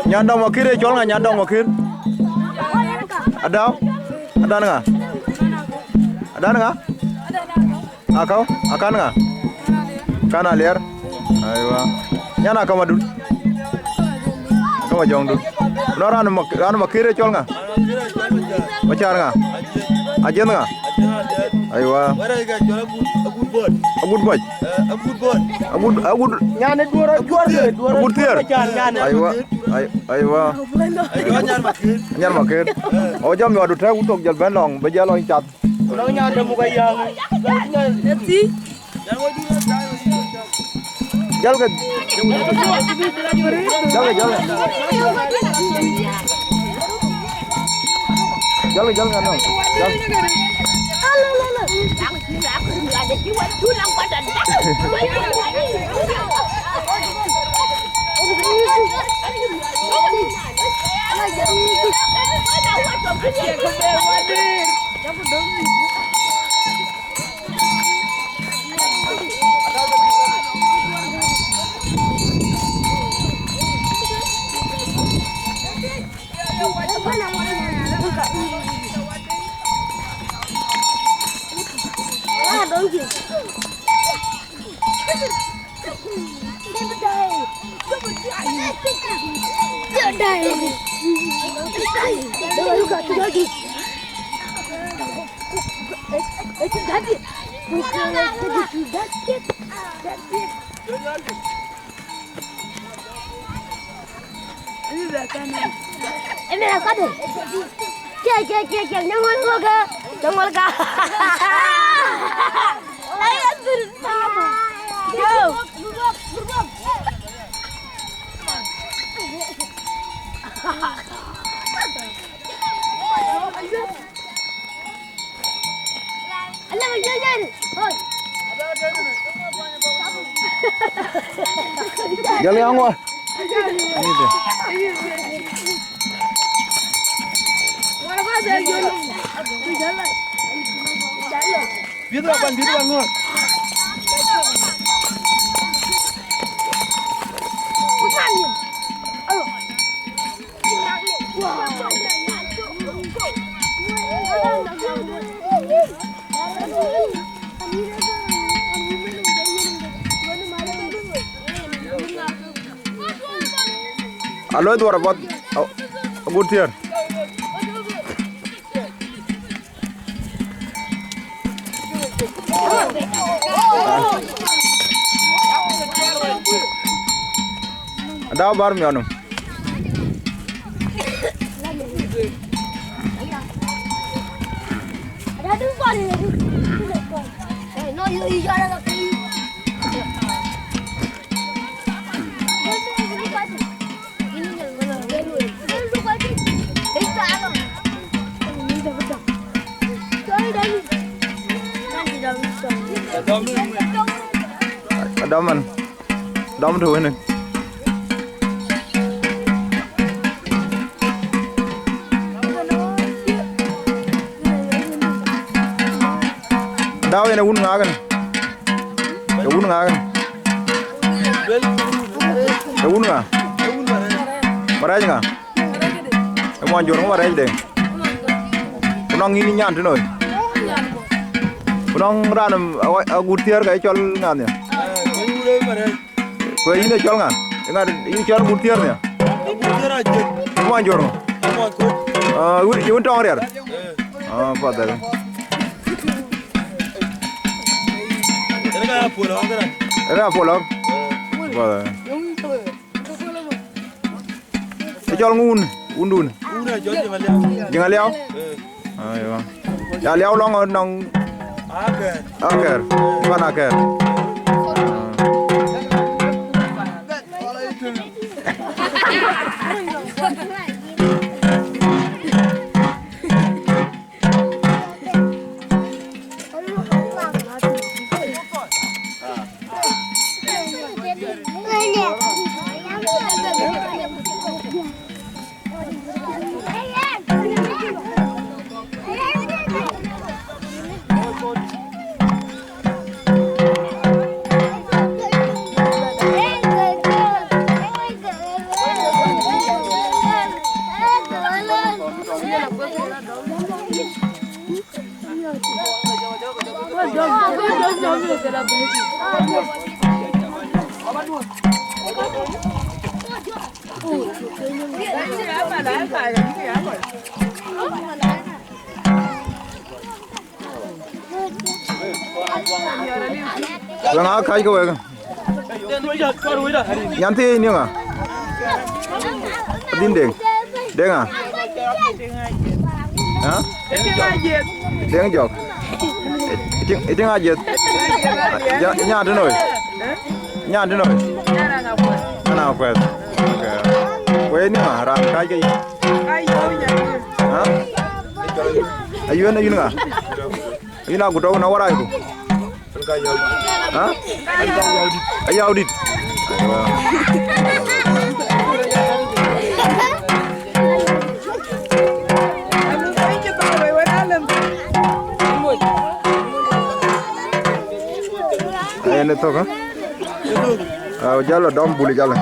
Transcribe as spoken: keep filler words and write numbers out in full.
Nyan dɔm wakir ë cɔl ŋa, nyan dɔm wakir? Adau? Adan ŋa? Adan ŋa? Akau? Akan ŋa? Kan Aliɛr? Aiwa. Nyan akam adun? Akam ajɔŋdun. Nɔ ran mak-, ran makir ë cɔl ŋa? Macar ŋa? Ajiëth ŋa? Aiwa. Agut bɔc. Agut, agut. Nyan ë duɔ̈r, duɔ̈r, duɔ̈r, agut thiër. Macar nyan ë. Aiwa. Ai-, aiwa. Aiwa, nyan makir. Nyan makir. O jam yɔdu tɛ̈ ku thok jɔl bɛ̈n lɔŋ, bï jɔl lɔŋ cath. Ku nɔŋ nyan dɛ̈ muk ayäŋ. Jalkë. Jalkë, jalkë. Jalkë, jalkë, no. Jalkë. Ëmɛn akadë. Cie, cie, cie, cie, nyɛŋɔl ŋɔ̈kë, nyɛŋɔl ka. Aye dhil. Yo. Jal yaŋ wa. Bïth wa kuany, bïth wa ŋɔ̈ɔ̈th. Alo, dhuɔr apath, a-, agut thiëër. Ada bar miɔnum. Adɔm man. Dɔm të wënë. Daw yen ë wun ŋa kën? Ë wun ŋa kën? Ë wun ŋa? Marɛc ŋa? Ë muɔny Jor ŋö marɛc de? Ku nɔŋ yïn nyan tënoi? Ku nɔŋ raan, agut thiëër ka cɔl ŋa nhial? Ku yïn ë cɔl ŋa? Ë ŋa yïn cɔl agut thiëër nhial? Ë muɔny Jor ŋö? Ah, yï wun tɔŋ riɛl? Ah, path adhil. Ë raan Apolok. Path adhil. Ë cɔl ŋun, wundun. Jiŋ Aliau. Aiwa. Ya Aliau lɔŋ nɔŋ. Akɛr. Pan Akɛr. Wek aa kääckë wek. Nyan thiëëc niŋa? Adhin Deŋ. Deŋa? Hä? Deŋ Jɔk. Itiŋ, itiŋ ajiëth. Ya, nyan tënoi. Nyan tënoi. Ana kuɛth. Okay. Wek niŋa? Raan kääckë yï. Hä? Ayuën, ayuën ŋa? Yïn aku tɔ̈u në warac ku. Ha? Ayaudit. Aywa. Yen ë thök, ha? Au, jalo dɔm bul jalo.